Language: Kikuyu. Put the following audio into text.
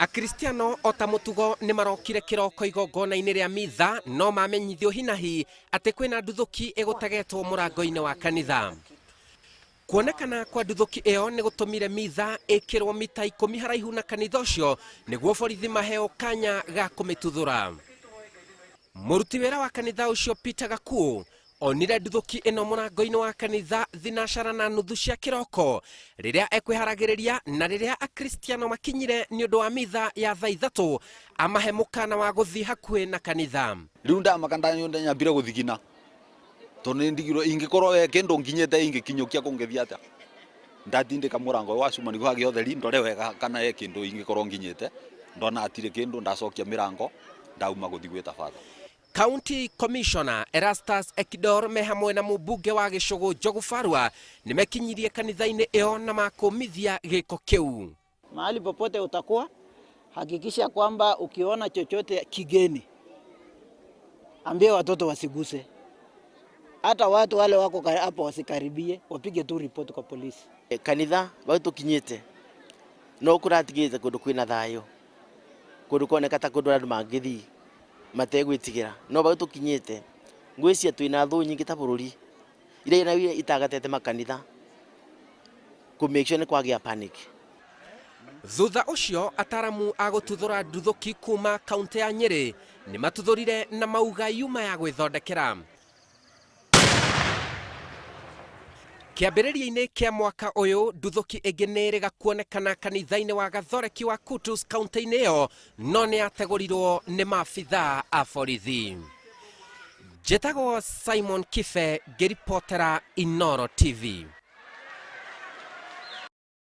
Akristiano o ta mũtugo nĩ marokire kĩroko igongona-inĩ rĩa mitha no mamenyithio hinahi atĩ kwĩna nduthũki ĩgũtegetwo mũrango-inĩ wa kanitha. Kuonekana kwa nduthũki ĩyo nĩ gũtũmire mitha ĩkĩrwo mita 10 haraihu na kanitha ũcio nĩguo borithi maheo kanya ga kũmĩtuthũra. Mũruti wĩra wa kanitha ũcio Peter Gakuo onire nduthũki ĩno mũrango-inĩ wa kanitha thinacara na nuthu cia kĩroko rĩrĩa ekwĩharagĩrĩria na rĩrĩa Akristiano makinyire nĩ ũndũ wa mitha ya thaa 3 amahe mũkana wa gũthiĩ hakuhĩ na kanitha. Rĩu ndamaka ndanyambire gũthigina tondũ nĩ ndigirwo ingĩkorwo he kĩndũ nginyĩte ingĩkinyũkia kũngĩthiĩ atĩa. Ndatindĩka mũrango ũyũ wa cuma nĩguo hagĩe ũtheri ndore wega kana he kĩndũ ingĩkorwo nginyĩte, ndona hatirĩ kĩndũ ndacokia mĩrango ndauma gũthiĩ gwĩta batha. County Commissioner Erastus Ekidor me hamwe na mũmbunge wa Gĩcũgũ Njogu Barua nĩmekinyirie kanitha-inĩ ĩyo na makũmithia gĩko kĩu. Mahali popote utakuwa, hakikisha kwamba ukiona chochote kigeni, ambia watoto wasiguse, hata watu wale wako hapo wasikaribie, wapige tu report kwa polisi. Kanitha bau tukinyite no kuratigite kundu kwina thayo, kundu kuoneka ta kundu andu mangithii mategwitigira, no bau tukinyite ngwiciria twina thu nyingi ta bururi iria nayo itagatete makanitha ku make sure ni kwagia panic. Thutha ũcio ataramu a gũtuthũra nduthũki kuma kaunti ya Nyĩrĩ nĩ matuthũrire na mauga yuma ya gwĩthondekera. Kĩambĩrĩria-inĩ kĩa mwaka ũyũ nduthũki ĩngĩ nĩ ĩrĩga kuonekana kanitha-inĩ wa Gathoreki wa Kutus kaunti-inĩ ĩyo no nĩ yategũrirwo nĩ maabithaa a borithi. Njĩtagwo Simon Kibe ngĩribotera Inooro TV.